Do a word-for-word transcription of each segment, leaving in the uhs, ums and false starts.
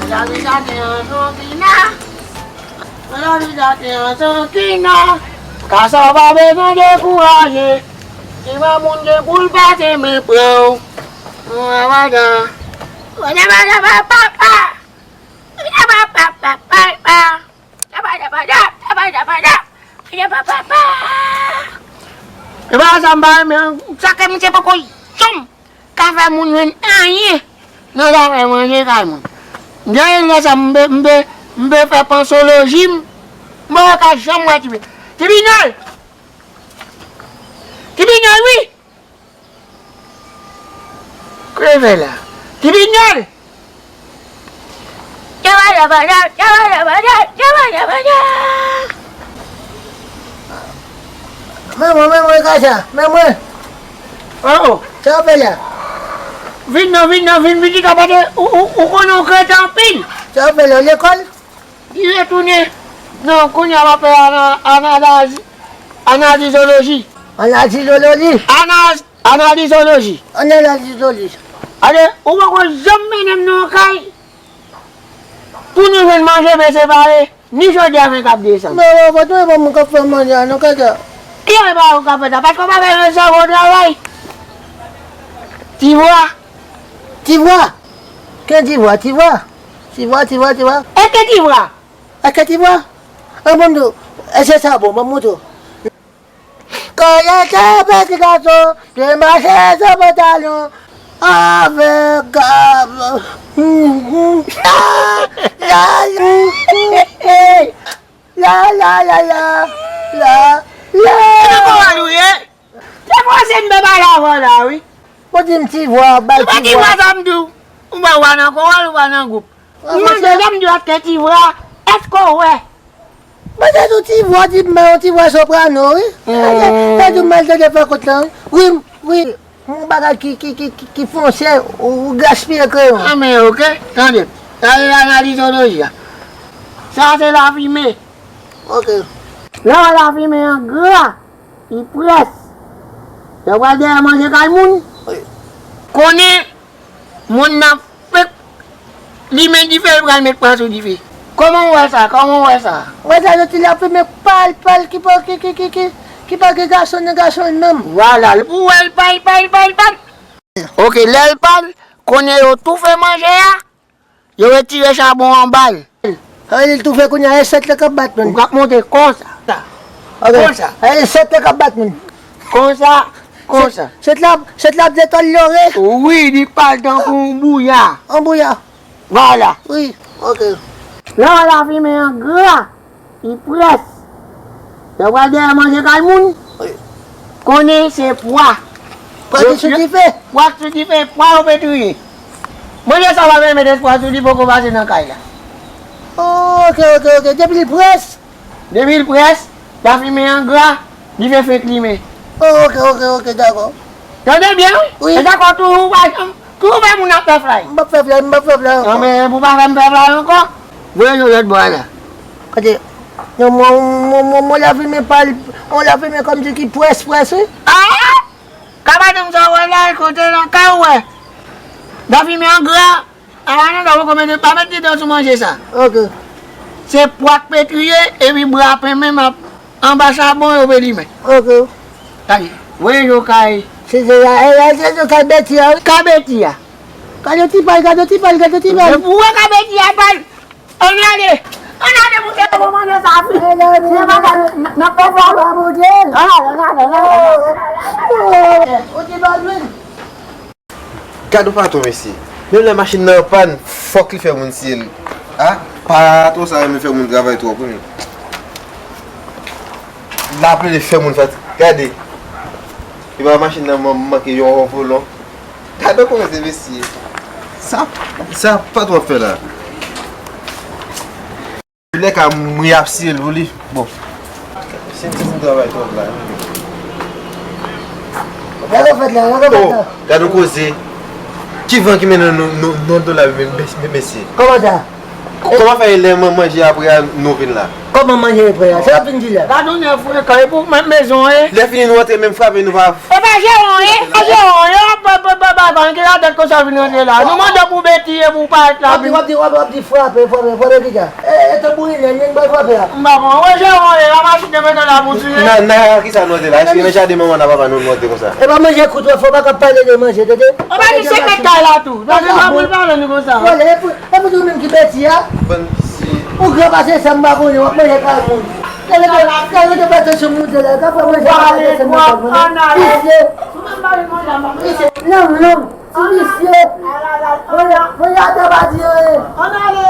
Lavi sa te an son kina. Lavi sa te an son kina. Ka sa w pa bezwen dekouraje. Si pa moun gen pou l pase men pran w. Wada. Wada, wada, wada, papa. Wada, wada, wada, papa. E pa sa m pa renmen an, sa ke misye poko janm ka fè moun jwenn anyen nan zafè manje kay moun. Dèyè lè sa m pe, m pe, m pe fè pansoloji m, m poko ka janm wè Ti Pi-, Ti Pinyòl! Ti Pinyòl, wi! Kreve la. Ti Pinyòl! Yabadabada, yabadabada, yabadabada. Men mwen, men mwen, Kacha, men mwen. Oh, oh. Sa w fè la? Vin non, vin non, vin, vin, vin, ou, ou, ou konnen ou krete anpil. Sa w fè la, lekòl? Li retounen. Non, kounye a m ap fè ana-, analiz, analizoloji. Analizoloji? Analiz, analizoloji. Analizoloji. Ale, ou poko janm mennen m nan yon kay pou nou jwenn manje, men separe, ni jodi a ven k ap desann. Men, men, men, men, mwen k ap fè manje a, non, Kacha. Ki e pa ou k ap fè sa? Paske w pa fè yon sèvo travay. Ti vwa. Ti vwa? Ken ti vwa? Ti vwa? Ti vwa, ti vwa, ti vwa. Èske ti vwa? Èske ti vwa? An, ban m di w, èske sa bon? Ban m montre w. Kòlè sa pèsi gason, te mache san pantalon, avèk gab. La, la, la, la, la, la, la, la. E nan kowal ou ye? Se franse m te pale avè w la, wi. Ou di m ti vwa, bay ti vwa. Se pa ti vwa sa m di w. Ou pa wa nan kowal, ou pa nan gwoup. M mande w, lè m di w èske ti vwa, èske w wè? Mwen te di w ti vwa, di m men yon ti vwa soprano, wi. Hmm. Te di w m al tande fè kout lan, wi. Wi, wi. Yon bagay ki, ki, ki, ki, ki fonse, ou, ou gaspiye kreyon. Ah, men, oke, tande. Sa se analizoloji a. Sa se lafimen. Oke. Lè w wè lafimen an gra, li près. Lè w pral dèyè manje kay moun, wi, konnen moun nan fenk limen dife, li pral met pwa sou dife. Kòman w wè sa? Kòman w wè sa? Mwen sa, yon ti lafimen pal, pal, ki pa, ki, ki, ki, ki, ki pa gen gason nan gason l menm. Vwala, pou w wè l pal, pal, pal, pal. Oke, lè l pal, konnen yo toufe manje a, yo retire chabon anba l. Sa vle di l toufe kounye a, e sèt la k ap bat moun. Ou k ap monte konsa. Ok. Konsa. Sa vle di sèt la k ap bat moun. Konsa, konsa. Sèt la, sèt la ap detòl lore. Wi, li pal tankou yon bouya. Yon bouya. Vwala. Wi, ok. Lè w wè lafimen an gra, li près. Lè w pral dèyè manje kay moun, wi, konnen se pwa. Pwa ki sou dife? Pwa k sou dife, pwa yo petriye. Manje sa w ap mete pwa sou li poko pase nan kay la. Oh, ok, ok, ok. Depi li près? Depi l près, lafimen an gra, dife fenk limen. Oh, ok, ok, ok, dakò. Tande byen, wi. Wi. E dakò tou, ou pa janm Ki ou fè moun ap fè flay? M p ap fè flay, m p ap fè flay ankò. Non, men pou pa fè m fè flay ankò, voye yo lòt bò a la. Kote? Yon mò, mò, mò, mò lafimen pal, yon lafimen kòmsi ki près, près, wi. Ah! Ka pa di m sa w wè la, kote nan kay ou wè. Lafimen an gra, a la nan dòmi kòmsi pa met didan sou manje sa. Ok. Se pwa k petriye, epi bra pen menm ap Anba chabon yo pe limen. Ok. Gade, voye yo kay. Se, se, e, e, se, se kay Beti a, wi. Kay Beti a. Gade ti pal, gade ti pal, gade ti pal. Ou wè kay Beti a pal. Ann ale. Ann ale pou fè bon manje sa fini. Ann ale. Se bagay n ap fè sa la, Bondye. Ann ale, ann ale, ann ale. Ou ti pal, wi. Gad yon patwon, mesye. Menm lè machin nan an pàn, fòk li fè moun siye l. A, patwon sa renmen fè moun travay twòp, wi, menm. L ap rele fè moun fati-, gade. Epa machin nan man-, manke yon, yon volon. Gad yon kòman se mesye. Sa, sa patwon ap fè la. Lè ka mwen ap siye l pou li. Bon. Se ti moun travay twòp la. Lè ka fèt la, lè ka fèt la. Oh, gad yon koze. Ki van ki mennen nou, nou, nou, nou la, men, men, men, mesye? Kòman sa? Kòman fè lè man-, manje a prè a nou vin la? Kòman manje a prè a? Sa w ap vin di la? Gad yon nèg frekan, e pou menm mezon, e? Lè fini nou antre menm frape nou pa. E pa jeran, e? Pa jeran, e? Ap ba, ba, ba, ba, ba. Ki latèt konsa w vin rantre la? Nou mande w pou Beti e pou w parèt la. W ap di, w ap di, w ap, w ap di frape, frape, frape piga. E, e tanbourin nan, men bal frape a. M pa konn. Wè, Jewon, e la machin de beton la pou tiye. Nan, nan, kisa nou rantre la? Èske nan jaden manman n ak papa nou nou rantre konsa? E pa manje kout wè, fò pa ka pale de manje, tande? Ou pa di se kay la tou. Paske pa pou l pale nou konsa. Vòlè, e pou, e pou di ou menm ki Beti a. Ou gran pase sa, m pa konnen, w ap manje kay moun. Gade, gade, gade, gade, tansyon moute la, ka fè manje, tansyon moute la. Visye. Visye. Non, non. Ti visye. Mwen la, mwen la, ta pa di anyen. Ann ale.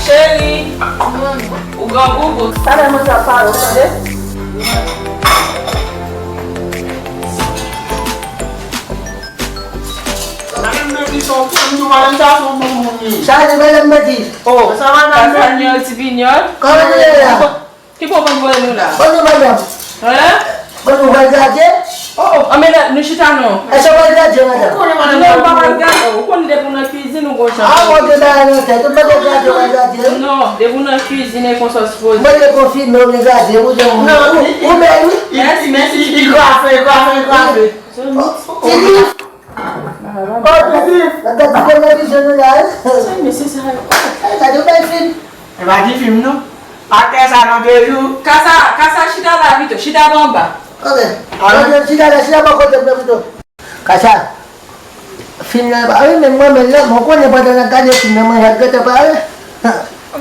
Cheri, ou grangou, talè mwen sa pare, tande? Madanm Beti se yon fanm tou, madanm sa se yon bon moun li ye. Sa se madanm Beti. Oh, sa madanm Beti. Ti Pinyòl. Kòman nou ye la? Ki bon konn voye nou la? Bonjou, madanm. Hein? Bonjou, w pral gradye? Oh, oh, anmè, nou chita non. Èske w pral gradye, madanm? Ou konnen madanm. Non, m pa pral gradye. Ou konnen depi w nan kwizin, ou gon jan. Ah, bon, te bay nan tèt. Ou pa te gradye, w pral gradye? Non, depi w nan kwizin, e konsa w sipoze. Mwen te konfime, ou te gradye, ou te... Non, ou, ou bèl, wi. Mèsi, mèsi. Li kwafe, li kwafe, li kwafe. Ti li. Oh, Joseph! Gade ti televizyon nou la, wi. Sa mesye sa yo. Gade yon bèl fim. E pa ti fim, non. Aktè sa nan de jou. Kasa, Kasa, chita la pito, chita bò anba. Ok. Chita la, chita bò kote m nan pito. Kasa, fim nan pa wi, men mwen menm la, mwen konnen pandan n ap gade fim nan, mwen ap gentan pare.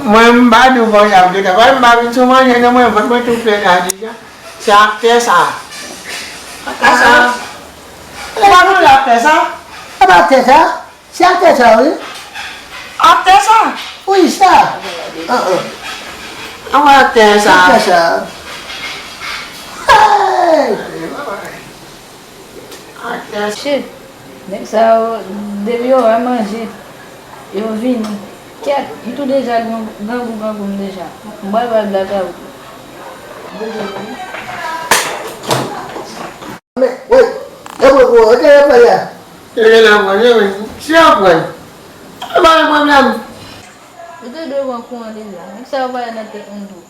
Mwen, m pa di w mwen ap gentan pare, m pa vin sou manje, non, mwen, vant mwen tou plen la deja. Se aktè sa. Aktè sa. E pa nou aktè sa. E pa aktè sa. Se aktè sa, wi. Aktè sa. Wi, sa. An, an. An, aktè sa. Aktè sa. Hey! Aktè sa. Shit. Nèg sa yo, depi yo wè manje, yo vini. Kèt, m tou deja gran, grangou, grangou m deja. M pral bay blag avè w. Men, woy, e pran pou ou, oke, e pran la. E gen la pran, e pran. Si yo pran, e pa gen pwoblèm. Ou te dwe pran kouran deja. Nèg sa yo pa nan tèt moun tou.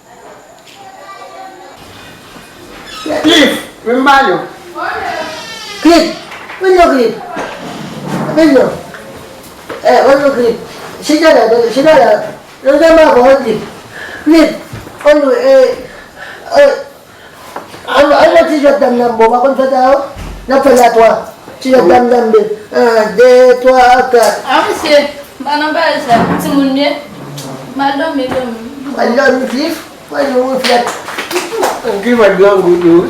Cliff, vin m pale w. Cliff, vin non, Cliff. Vin non. Eh, vin non, Cliff. Chita la, chita la. Nou te mwen avè w, Cliff. Cliff, vin non, eh, eh, Al, al nan ti jwèt dam nan, bon, pa konn fè sa yo? N ap fè l a twa. Ti jwèt dam nan, de. An, de, twa, kat. A, mesye, m pa nan bagay sa. Timoun byen? M al dòmi, dòmi. Al dòmi, Cliff? Mwen, nou reflèt. Ki fè grangou tou, wi.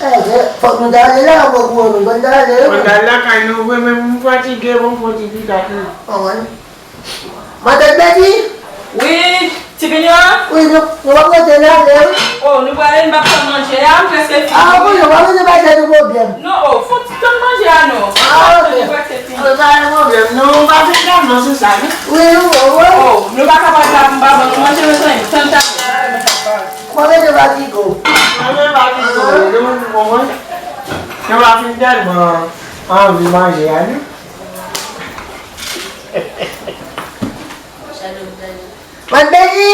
Eh, fòk nou ta ale la, fòk nou ta ale, wi. Mwen ta al lakay nou vre, men m fatige, bon, fò ti pita tou. An, wi. Matant Bèti? Wi, Ti Pinyòl? Wi, nou, nou p ap rete la, ale, wi. O, nou prale, n p ap tann manje a, m prèske fini. A, wi, nou p ap rete, pa gen pwoblèm. Non, o, fò ti tann manje a, non. A, ok. Nou prèske fini. A, pa gen pwoblèm, non, m pa fin tann non sou sa, non. Wi, wi, wi. O, nou pa ka pale la pou m pa ban nou manje, mezanmi, tann talè. Mwen rete fatige. Mwen rete fatige, nou konprann? Nou pa fin tèlman anvi manje a, non. Matant Bèti!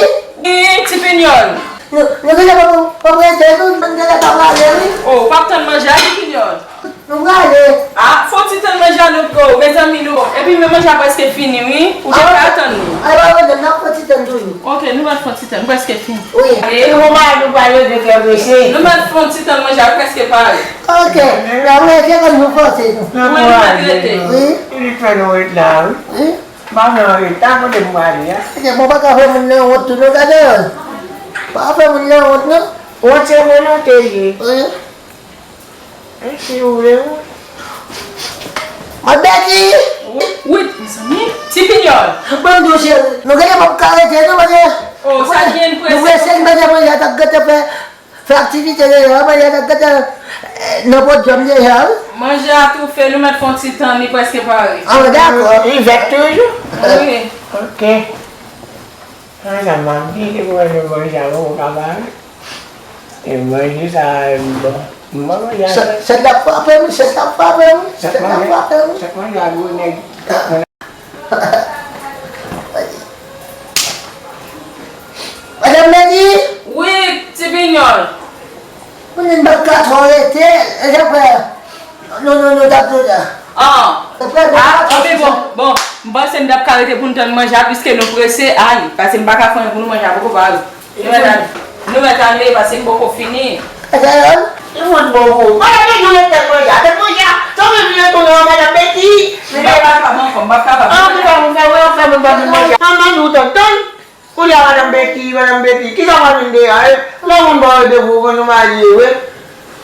Wi, Ti Pinyòl. Nou, nou genlè p ap, p ap rete, nou, nou genlè p ap prale, wi. O, w p ap tann manje a, Ti Pinyòl? Nou prale. A, fò ti tann manje a, nou, o, mezanmi, nou, epi men manje a prèske fini, wi. Ou te ka tann nou. A, pa pwoblèm, n ap fò ti tann toujou. Ok, nou pral fò ti tann, prèske fini. Wi. E, nou pral, nou pral rete trè prese. Nou pral fò ti tann manje a, prèske pare. Ok, n ap rete kòm nou fòse nou. Wi, nou pral rete. Wi. Li fè nou ret la, wi. Wi. M pa nan reta kote m prale a. Ebyen, bon, pa ka fè moun nan wont tou, non, gade. Pa fè moun nan wont, non. Wont se volonte ye. Wi. E si ou vle, wi. Matant Bèti! Wi, wi, mezanmi. Ti Pinyòl. Bon, nou, cheri, nou genlè p ap ka rete, non, paske o, sa gen prese. Nou prese, nou pa gen manje, ta gentan fè. Fè aktivite deyò a, manje a t ap gentan nan podyòm deja, wi. Manje a toufe, nou mèt fè yon ti tan, li prèske pare. Ah, dakò. Li vèt toujou? Wi. Ok. Ah, sa m ap di, se pou mwen manje a poko ka pare. E manje sa a bon. M pa manje a. Sèt la frape m, sèt la frape m, sèt la frape m. Sèt manje a gwo nèg. Madanm Betty? Wi, Ti Pinyòl. Kounye m pa ka twò rete, e jan fè. Non, non, non, t ap tounen. Ah, ah, ok, bon, bon. M panse n t ap ka rete pou n tann manje a, piske nou prese. Ay, paske m pa ka fè anyen pou nou manje a poko pare. Nou mèt ale, nou mèt ale, paske m poko fini. Ata yon? Li fout bon pou ou. Madanm Betty, ou mèt tann manje a. Tann manje a. Sa w vle vin retounen an, Madanm Betty? M p ap kapab ankò, m p ap kapab. Ah, m pa vin fè, m pa vin fè moun pa vin manje. Tann manje ou tann, tann. Kounye a, Madanm Betty, Madanm Betty, kisa w ap vin deyò a? E, lè moun ba w randevou, ou konn nou marye, wi.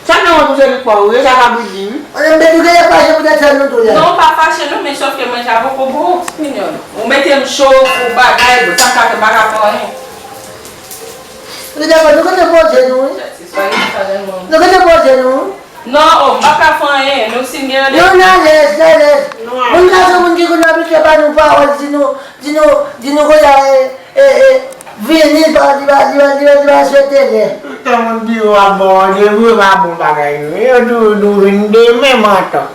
Sa k nan wont ou se lit pa w, wi, sa kabrit di, wi. Madanm Betty, ou genlè fache poutèt sèl nou tou lè. Non, m pa fache non, men sòf ke manje a poko bon, Ti Pinyòl. Ou mete m cho, ou bagay, bon, sa m ka fè, m pa ka fè anyen. Wi, dakò, nou gentan poze nou, wi. Nou gentan poze nou, wi. Non, oh, m pa ka fè anyen, nou si n gen randevou. Nou alèz, n alèz. Moun nan se moun ki konn abitye ba nou pawòl, di nou, di nou, di nou kounye a, e, e, e, vini, li pa, li pa, li pa, li pa, li pa swete lè. Tout tan moun di yo ap ba w randevou, yo pa bon bagay yo. Yo di w nou vin demen, manti.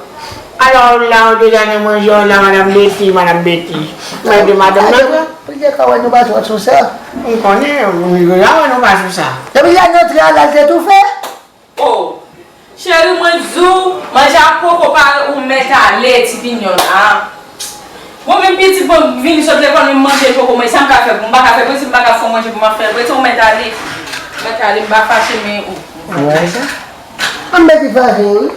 Alò, la, ou deja nan manje w la, Madanm Betty, Madanm Betty. Mwen de madanm nan. Pou l te ka wè nou pa twò sou sa. M konnen, m deja wè nou pa sou sa. Depi lè n antre a la, l te toufe. Oh, cheri, mwen di w, manje a poko pare, ou mèt ale, Ti Pinyòl, ah. Bon, menm pitit mwen vini sot lekòl, menm manje l poko manje, sa m ka fè pou m pa ka fè, prese m pa ka fè w manje pou m ap fè l, prese ou mèt ale. Mèt ale, m pa fache, men ou. Ou wè sa? An, m mèt fache, wi.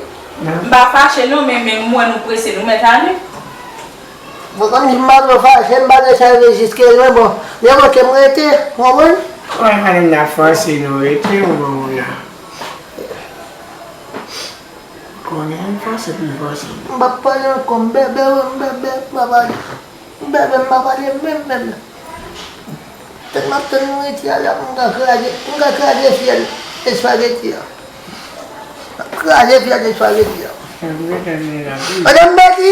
M pa fache non, men, men m wè nou prese, nou mèt ale. Bon, kòm si m pa twò fache, m pa gen sa reziske l, men bon, men bon, ke m rete, ou konprann? Wè, madanm, n ap fòse nou rete, ou konprann la. Konnen m fòse pou m fòse. M p ap pale ankò, m bèbè, wi, m bèbè, m pa pale. M bèbè, m pa pale menm, menm. Tèt m ap tann nouriti a la pou m ka kraze, pou m ka kraze fyèl espageti a. M ap kraze fyèl espageti a. Madanm Betty!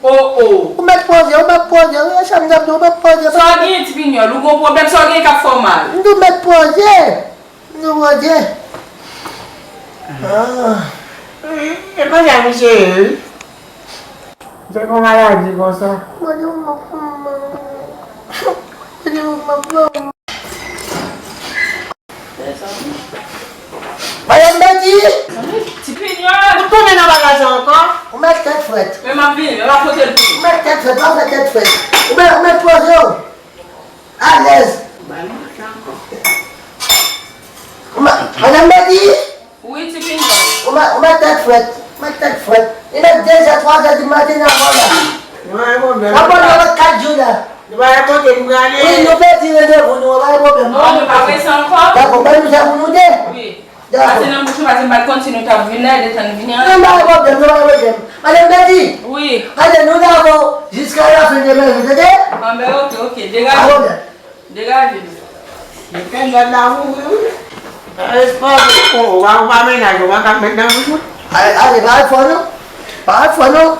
Oh, oh. Ou mèt poze, ou mèt poze, wi, e sa m t ap di, ou mèt poze. Sa w genyen, Ti Pinyòl? Ou gon pwoblèm, sa w genyen k ap fè w mal? M di w mèt poze. M di w poze. Ah. E, e pa sa misye ye, wi. Se gon maladi konsa. Mwen di w m ap fè w mal. Mwen di w m ap fè w mal. Madanm Betty! Ti Pinyòl! Ou tounen nan bagay sa ankò? Ou mèt tèt frèt. Men m ap vini, men m ap pote l pou ou. Ou mèt tèt frèt, w ap fè tèt frèt. Ou mèt, ou mèt poze w. Alèz. Ou mèt, Madanm Betty! Wi, Ti Pinyòl. Ou mèt, ou mèt tèt frèt. Ou mèt tèt frèt. Li mèt de zè, twa zè di maten nan kò la. Nan kò la, kat jou la. Nou pa gen kote nou prale. Wi, nou pèdi randevou nou an, pa gen pwoblèm. Non, nou pa prese ankò. Dakò, ban nou sa pou nou de. Wi. Dakò. Pase nan bouch nou, pase m pa t konn si nou t ap vin la, detan n vini an. Non, pa gen pwoblèm, non, pa gen pwoblèm. Madanm Betty. Wi. Pase nou la avè w jiska la fen de mèt, tande? Anben, oke, oke, degaje. Pa gen pwoblèm. Degaje nou. Mete gad la pou ou, wi. Espwa, ou pa, ou pa mennaj, ou pa ka met nan bouch ou. Ale, ale, pa al fò non. Pa al fò non.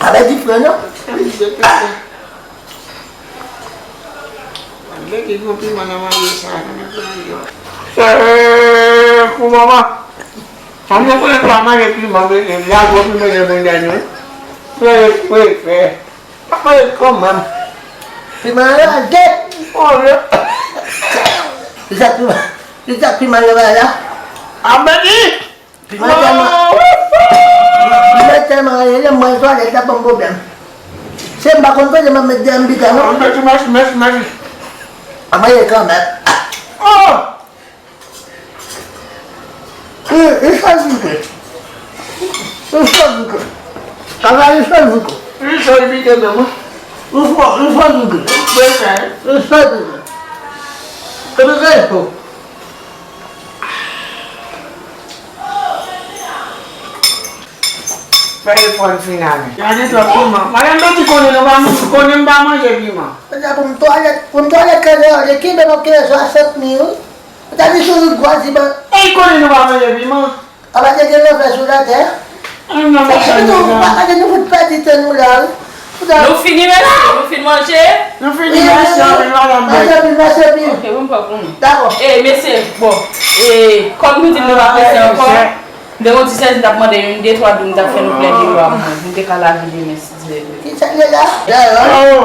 Avèti frè non. Mete gwo piman nan manje sa. Eh, pou mama. Mwen konnen pa manje piman, men la gwo piman nan manje nou. Frè, frè, frè. Pa pale kòman. Piman an rale. Oh, le. Li sa piman. Li sa piman yo bay la. Abèti! Piman tèlman. Piman tèlman rale, lè m pral twalèt, l ap ban m pwoblèm. Se m pa konn kote m ap met dèyè m biten, non. Abèti, mèsi, mèsi, mèsi. A manje kanmenm. Oh! Li, li sòl pike. Li sòl pike. Kaka li sòl pike. Li sòl pike menm, wi. Li sòl, li sòl pike. Li sòl pike. Li pike cho. Fè efò n fin ane. Gade twòp piman. Madanm Betty konnen nou pa, konnen m pa manje piman. Pou m twalèt, pou m twalèt kanè, li kenbe m ap kenbe swasant mil, wi. Ou ta di sou wout gwa di ban. E konnen nou pa manje piman. Apa te gen nan fè sou latè. An nan machan Epi tou, piman. Apa te nou fout pèdi tan nou la wi. Fouta. Nou fini, mèsi. Nou fin manje. Nou fini mèsi anpil madanm Bèk. Mèsi anpil, mèsi anpil. Ok, bon, pa pou nou. Dakò. E mesye, bon, e kòm nou di nou pa prese ankò, m te gen yon ti sèz, m t ap mande yon de twa doum, m t ap fè nou plede yo a mwen. M te ka lave demen, si Dye vle. Ki sa ki la? Dayè. Oh.